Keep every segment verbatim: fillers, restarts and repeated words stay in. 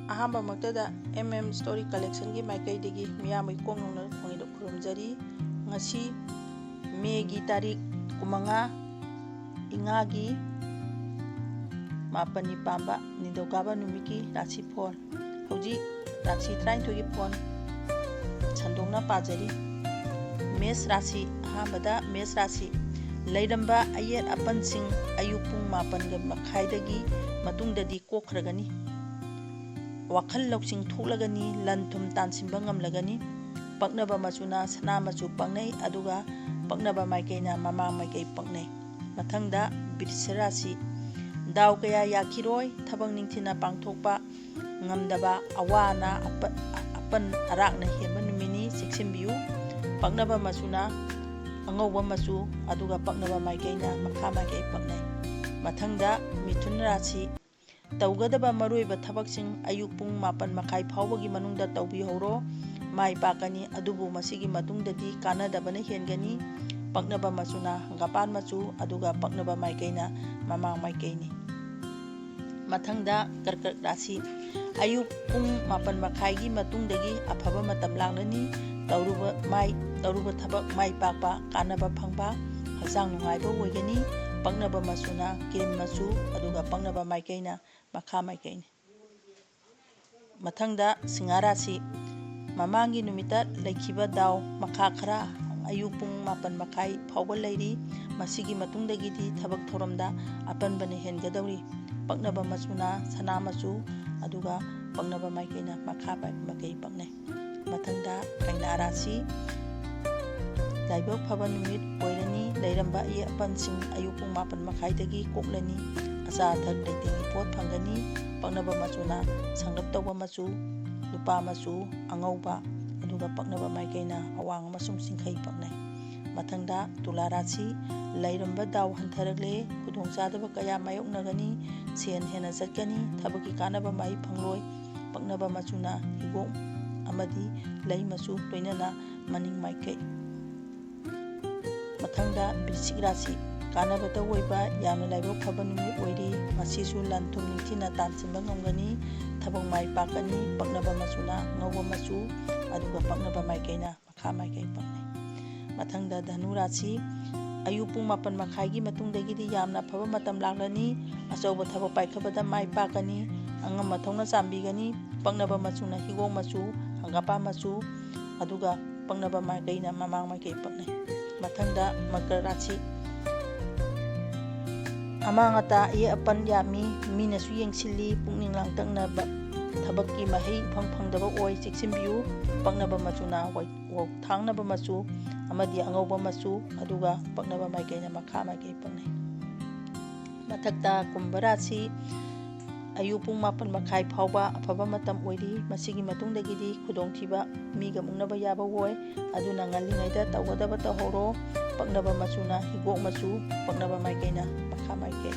ꯑꯍꯥꯟꯕꯃꯛꯇꯗ M M Story Collectionꯒꯤ ꯃꯥꯏꯀꯩꯗꯒꯤ ꯃꯤꯌꯥꯝꯒꯤ ꯀꯣꯛ ꯅꯧꯅ ꯈꯣꯡꯉꯤꯗ ꯈꯨꯔꯨꯝꯖꯔꯤ꯫ ꯉꯁꯤ ꯃꯦꯒꯤ ꯇꯥꯔꯤꯛ ꯀꯨꯟꯃꯉꯥ, ꯏꯉꯥꯒꯤ ꯃꯥꯄꯟꯅꯤ ꯄꯥꯟꯕ ꯅꯤꯡꯊꯧꯀꯥꯕ ꯅꯨꯃꯤꯠꯀꯤ ꯔꯥꯁꯤꯐꯣꯜ꯫ ꯍꯧꯖꯤꯛ ꯔꯥꯁꯤ ꯇꯔꯥꯅꯤꯊꯣꯏꯒꯤ ꯐꯣꯜ ꯁꯟꯗꯣꯛꯅ ꯄꯥꯖꯔꯤ꯫ ꯃꯦꯁ ꯔꯥꯁꯤ, ꯑꯍꯥꯟꯕꯗ ꯃꯦꯁ ꯔꯥꯁꯤ꯫ ꯂꯩꯔꯝꯕ ꯑꯌꯦꯠ ꯑꯄꯟꯁꯤꯡ ꯑꯌꯨꯛ ꯄꯨꯡ ꯃꯥꯄꯟꯒ ꯃꯈꯥꯏꯗꯒꯤ ꯃꯇꯨꯡꯗꯗꯤ ꯀꯣꯛꯈ꯭ꯔꯒꯅꯤ꯫ ꯋꯥꯈꯜ ꯂꯧꯁꯤꯡ ꯊꯣꯛꯂꯒꯅꯤ, ꯂꯟ ꯊꯨꯝ ꯇꯥꯟꯁꯤꯟꯕ ꯉꯝꯂꯒꯅꯤ꯫ ꯄꯛꯅꯕ ꯃꯆꯨꯅ ꯁꯅꯥ ꯃꯆꯨ ꯄꯛꯅꯩ, ꯑꯗꯨꯒ ꯄꯛꯅꯕ ꯃꯥꯏꯀꯩꯅ ꯃꯃꯥꯡ ꯃꯥꯏꯀꯩ ꯄꯛꯅꯩ꯫ ꯃꯊꯪꯗ ꯕ꯭ꯔꯤꯁ ꯔꯥꯁꯤ꯫ ꯗꯥꯎ ꯀꯌꯥ ꯌꯥꯈꯤꯔꯣꯏ, ꯊꯕꯛ ꯅꯤꯡꯊꯤꯅ ꯄꯥꯡꯊꯣꯛꯄ ꯉꯝꯗꯕ, ꯑꯋꯥ ꯑꯅꯥ, ꯑꯄ-, ꯑꯄꯟ ꯑꯔꯥꯛꯅ ꯍꯦꯟꯕ ꯅꯨꯃꯤꯠꯅꯤ, ꯆꯦꯛꯁꯤꯟꯕꯤꯌꯨ꯫ ꯄꯛꯅꯕ ꯃꯆꯨꯅ ꯑꯉꯧꯕ ꯃꯆꯨ, ꯑꯗꯨꯒ ꯄꯛꯅꯕ ꯃꯥꯏꯀꯩꯅ ꯃꯈꯥ ꯃꯥꯏꯀꯩ ꯄꯛꯅꯩ꯫ ꯃꯊꯪꯗ ꯃꯤꯊꯨꯟ ꯔꯥꯁꯤ꯫ ꯇꯧꯒꯗꯕ ꯃꯔꯨꯑꯣꯏꯕ ꯊꯕꯛꯁꯤꯡ ꯑꯌꯨꯛ ꯄꯨꯡ ꯃꯥꯄꯟ ꯃꯈꯥꯏ ꯐꯥꯎꯕꯒꯤ ꯃꯅꯨꯡꯗ ꯇꯧꯕꯤꯍꯧꯔꯣ꯫ ꯃꯥꯏ ꯄꯥꯛꯀꯅꯤ, ꯑꯗꯨꯕꯨ ꯃꯁꯤꯒꯤ ꯃꯇꯨꯡꯗꯗꯤ ꯀꯥꯟꯅꯗꯕꯅ ꯍꯦꯟꯒꯅꯤ꯫ ꯄꯛꯅꯕ ꯃꯆꯨꯅ ꯍꯪꯒꯥꯄꯥꯟ ꯃꯆꯨ, ꯑꯗꯨꯒ ꯄꯛꯅꯕ ꯃꯥꯏꯀꯩꯅ ꯃꯃꯥꯡ ꯃꯥꯏꯀꯩꯅꯤ꯫ ꯃꯊꯪꯗ ꯀꯔꯀꯠ ꯔꯥꯁꯤ꯫ ꯑꯌꯨꯛ ꯄꯨꯡ ꯃꯥꯄꯟ ꯃꯈꯥꯏꯒꯤ ꯃꯇꯨꯡꯗꯒꯤ ꯑꯐꯕ ꯃꯇꯝ ꯂꯥꯛꯂꯅꯤ꯫ ꯇꯧꯔꯨꯕ ꯃꯥꯏ, ꯇꯧꯔꯨꯕ ꯊꯕꯛ ꯃꯥꯏ ꯄꯥꯛꯄ, ꯀꯥꯟꯅꯕ ꯐꯪꯕ, ꯍꯛꯆꯥꯡ ꯅꯨꯡꯉꯥꯏꯕ ꯑꯣꯏꯒꯅꯤ꯫ ꯄꯛꯅꯕ ꯃꯆꯨꯅ ꯀ꯭ꯔꯤꯝ ꯃꯆꯨ, ꯑꯗꯨꯒ ꯄꯛꯅꯕ ꯃꯥꯏꯀꯩꯅ ꯃꯈꯥ ꯃꯥꯏꯀꯩꯅꯤ꯫ ꯃꯊꯪꯗ ꯁꯤꯡꯍ ꯔꯥꯁꯤ꯫ ꯃꯃꯥꯡꯒꯤ ꯅꯨꯃꯤꯠꯇ ꯂꯩꯈꯤꯕ ꯗꯥꯎ ꯃꯈꯥ ꯈꯔ ꯑꯌꯨꯛ ꯄꯨꯡ ꯃꯥꯄꯟ ꯃꯈꯥꯏ ꯐꯥꯎꯕ ꯂꯩꯔꯤ꯫ ꯃꯁꯤꯒꯤ ꯃꯇꯨꯡꯗꯒꯤꯗꯤ ꯊꯕꯛ ꯊꯧꯔꯝꯗ ꯑꯄꯟꯕꯅ ꯍꯦꯟꯒꯗꯧꯔꯤ꯫ ꯄꯛꯅꯕ ꯃꯆꯨꯅ ꯁꯅꯥ ꯃꯆꯨ, ꯑꯗꯨꯒ ꯄꯛꯅꯕ ꯃꯥꯏꯀꯩꯅ ꯃꯈꯥ ꯃꯥꯏꯀꯩ ꯄꯛꯅꯩ꯫ ꯃꯊꯪꯗ ꯀꯩꯅꯥ ꯔꯥꯁꯤ꯫ ꯂꯥꯏꯕꯛ ꯐꯕ ꯅꯨꯃꯤꯠ ꯑꯣꯏꯔꯅꯤ꯫ ꯂꯩꯔꯝꯕ ꯑꯌꯦꯠ ꯑꯄꯟꯁꯤꯡ ꯑꯌꯨꯛ ꯄꯨꯡ ꯃꯥꯄꯟ ꯃꯈꯥꯏꯗꯒꯤ ꯀꯣꯛꯂꯅꯤ꯫ ꯑꯆꯥ ꯑꯊꯛ ꯂꯩꯇꯦꯡꯒꯤ ꯄꯣꯠ ꯐꯪꯒꯅꯤ꯫ ꯄꯛꯅꯕ ꯃꯆꯨꯅ ꯁꯪꯂꯞ ꯇꯧꯕ ꯃꯆꯨ, ꯂꯨꯄꯥ ꯃꯆꯨ, ꯑꯉꯧꯕ, ꯑꯗꯨꯒ ꯄꯛꯅꯕ ꯃꯥꯏꯀꯩꯅ ꯑꯋꯥꯡ ꯑꯃꯁꯨꯡ ꯆꯤꯡꯈꯩ ꯄꯛꯅꯩ꯫ ꯃꯊꯪꯗ ꯇꯨꯂꯥ ꯔꯥꯁꯤ꯫ ꯂꯩꯔꯝꯕ ꯗꯥꯎ ꯍꯟꯊꯔꯛꯂꯦ꯫ ꯈꯨꯗꯣꯡꯆꯥꯗꯕ ꯀꯌꯥ ꯃꯥꯌꯣꯛꯅꯒꯅꯤ꯫ ꯁꯦꯟ ꯍꯦꯟꯅ ꯆꯠꯀꯅꯤ꯫ ꯊꯕꯛꯀꯤ ꯀꯥꯟꯅꯕ ꯃꯍꯩ ꯐꯪꯂꯣꯏ꯫ ꯄꯛꯅꯕ ꯃꯆꯨꯅ ꯍꯤꯒꯣꯛ ꯑꯃꯗꯤ ꯂꯩ ꯃꯆꯨ, ꯂꯣꯏꯅꯅ ꯃꯅꯤꯡ ꯃꯥꯏꯀꯩ꯫ ꯃꯊꯪꯗ ꯕ꯭ꯔꯤꯁꯤꯛ ꯔꯥꯁꯤ꯫ ꯀꯥꯟꯅꯕꯇ ꯑꯣꯏꯕ ꯌꯥꯝꯅ ꯂꯥꯏꯕꯛ ꯐꯕ ꯅꯨꯃꯤꯠ ꯑꯣꯏꯔꯤ꯫ ꯃꯁꯤꯁꯨ ꯂꯟ ꯊꯨꯝ ꯁꯤꯅ ꯇꯥꯟꯁꯤꯟꯕ ꯉꯝꯒꯅꯤ꯫ ꯊꯕꯛ ꯃꯥꯏ ꯄꯥꯛꯀꯅꯤ꯫ ꯄꯛꯅꯕ ꯃꯆꯨꯅ ꯑꯉꯧꯕ ꯃꯆꯨ, ꯑꯗꯨꯒ ꯄꯛꯅꯕ ꯃꯥꯏꯀꯩꯅ ꯃꯈꯥ ꯃꯥꯏꯀꯩ ꯄꯛꯅꯩ꯫ ꯃꯊꯪꯗ ꯙꯅꯨ ꯔꯥꯁꯤ, ꯑꯌꯨꯛ ꯄꯨꯡ ꯃꯥꯄꯟ ꯃꯈꯥꯏꯒꯤ ꯃꯇꯨꯡꯗꯒꯤꯗꯤ ꯌꯥꯝꯅ ꯑꯐꯕ ꯃꯇꯝ ꯂꯥꯛꯂꯅꯤ꯫ ꯑꯆꯧꯕ ꯊꯕꯛ ꯄꯥꯏꯈꯠꯄꯗ ꯃꯥꯏ ꯄꯥꯛꯀꯅꯤ꯫ ꯑꯉꯝ ꯑꯊꯧꯅ ꯆꯥꯟꯕꯤꯒꯅꯤ꯫ ꯄꯛꯅꯕ ꯃꯆꯨꯅ ꯍꯤꯒꯣꯛ ꯃꯆꯨ, ꯍꯪꯒꯥꯄꯥ ꯃꯆꯨ, ꯑꯗꯨꯒ ꯄꯛꯅꯕ ꯃꯥꯏꯀꯩꯅ ꯃꯃꯥꯡ ꯃꯥꯏꯀꯩ ꯄꯛꯅꯩ꯫ ꯃꯊꯪꯗ ꯃꯀꯔ ꯔꯥꯁꯤ, ꯑꯃꯥꯡ ꯑꯇꯥ ꯑꯌꯦꯛ ꯑꯄꯟ ꯌꯥꯝꯃꯤ꯫ ꯃꯤꯅꯁꯨ ꯌꯦꯡꯁꯤꯜꯂꯤ꯫ ꯄꯨꯛꯅꯤꯡ ꯂꯥꯡꯇꯛꯅꯕ, ꯊꯕꯛꯀꯤ ꯃꯍꯩ ꯏꯐꯪ ꯐꯪꯗꯕ ꯑꯣꯏ꯫ ꯆꯦꯛꯁꯤꯟꯕꯤꯌꯨ꯫ ꯄꯛꯅꯕ ꯃꯆꯨꯅ ꯋꯥꯏ-, ꯋꯥꯎꯊꯥꯡꯅꯕ ꯃꯆꯨ ꯑꯃꯗꯤ ꯑꯉꯧꯕ ꯃꯆꯨ, ꯑꯗꯨꯒ ꯄꯛꯅꯕ ꯃꯥꯏꯀꯩꯅ ꯃꯈꯥ ꯃꯥꯏꯀꯩ ꯄꯛꯅꯩ꯫ ꯃꯊꯛꯇ ꯀꯨꯝꯚ ꯔꯥꯁꯤ, ꯑꯌꯨꯛ ꯄꯨꯡ ꯃꯥꯄꯟ ꯃꯈꯥꯏ ꯐꯥꯎꯕ ꯑꯐꯕ ꯃꯇꯝ ꯑꯣꯏꯔꯤ꯫ ꯃꯁꯤꯒꯤ ꯃꯇꯨꯡꯗꯒꯤꯗꯤ ꯈꯨꯗꯣꯡꯊꯤꯕ ꯃꯤꯒ ꯃꯨꯛꯅꯕ ꯌꯥꯕ ꯑꯣꯏ꯫ ꯑꯗꯨꯅ ꯉꯜꯂꯤꯉꯩꯗ ꯇꯧꯒꯗꯕ ꯇꯧꯍꯧꯔꯣ꯫ ꯄꯛꯅꯕ ꯃꯆꯨꯅ ꯍꯤꯒꯣꯛ ꯃꯆꯨ, ꯄꯛꯅꯕ ꯃꯥꯏꯀꯩꯅ ꯃꯈꯥ ꯃꯥꯏꯀꯩ꯫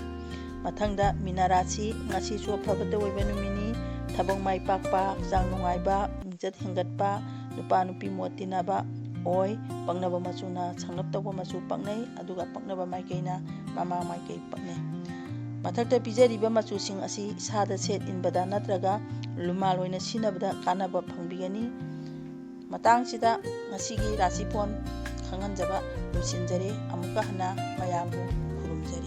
ꯃꯊꯪꯗ ꯃꯤꯅ ꯔꯥꯁꯤ, ꯉꯁꯤꯁꯨ ꯑꯐꯕꯇ ꯑꯣꯏꯕ ꯅꯨꯃꯤꯠꯅꯤ꯫ ꯊꯕꯛ ꯃꯥꯏ ꯄꯥꯛꯄ, ꯍꯛꯆꯥꯡ ꯅꯨꯡꯉꯥꯏꯕ, ꯃꯤꯡꯆꯠ ꯍꯦꯟꯒꯠꯄ, ꯅꯨꯄꯥ ꯅꯨꯄꯤ ꯃꯣꯠ ꯇꯤꯟꯅꯕ ꯑꯣꯏ꯫ ꯄꯛꯅꯕ ꯃꯆꯨꯅ ꯁꯪꯂꯞ ꯇꯧꯕ ꯃꯆꯨ ꯄꯛꯅꯩ, ꯑꯗꯨꯒ ꯄꯛꯅꯕ ꯃꯥꯏꯀꯩꯅ ꯃꯃꯥꯡ ꯃꯥꯏꯀꯩ ꯄꯛꯅꯩ꯫ ꯃꯊꯛꯇ ꯄꯤꯖꯔꯤꯕ ꯃꯆꯨꯁꯤꯡ ꯑꯁꯤ ꯏꯁꯥꯗ ꯁꯦꯠ ꯏꯟꯕꯗ ꯅꯠꯇ꯭ꯔꯒ ꯂꯨꯃꯥꯜ ꯑꯣꯏꯅ ꯁꯤꯖꯤꯟꯅꯕꯗ ꯀꯥꯟꯅꯕ ꯐꯪꯕꯤꯒꯅꯤ꯫ ꯃꯇꯥꯡꯁꯤꯗ ꯉꯁꯤꯒꯤ ꯔꯥꯁꯤꯐꯣꯟ ꯈꯪꯍꯟꯖꯕ ꯂꯣꯏꯁꯤꯟꯖꯔꯦ꯫ ꯑꯃꯨꯛꯀ ꯍꯟꯅ ꯃꯌꯥꯝꯕꯨ ꯈꯨꯔꯨꯝꯖꯔꯤ꯫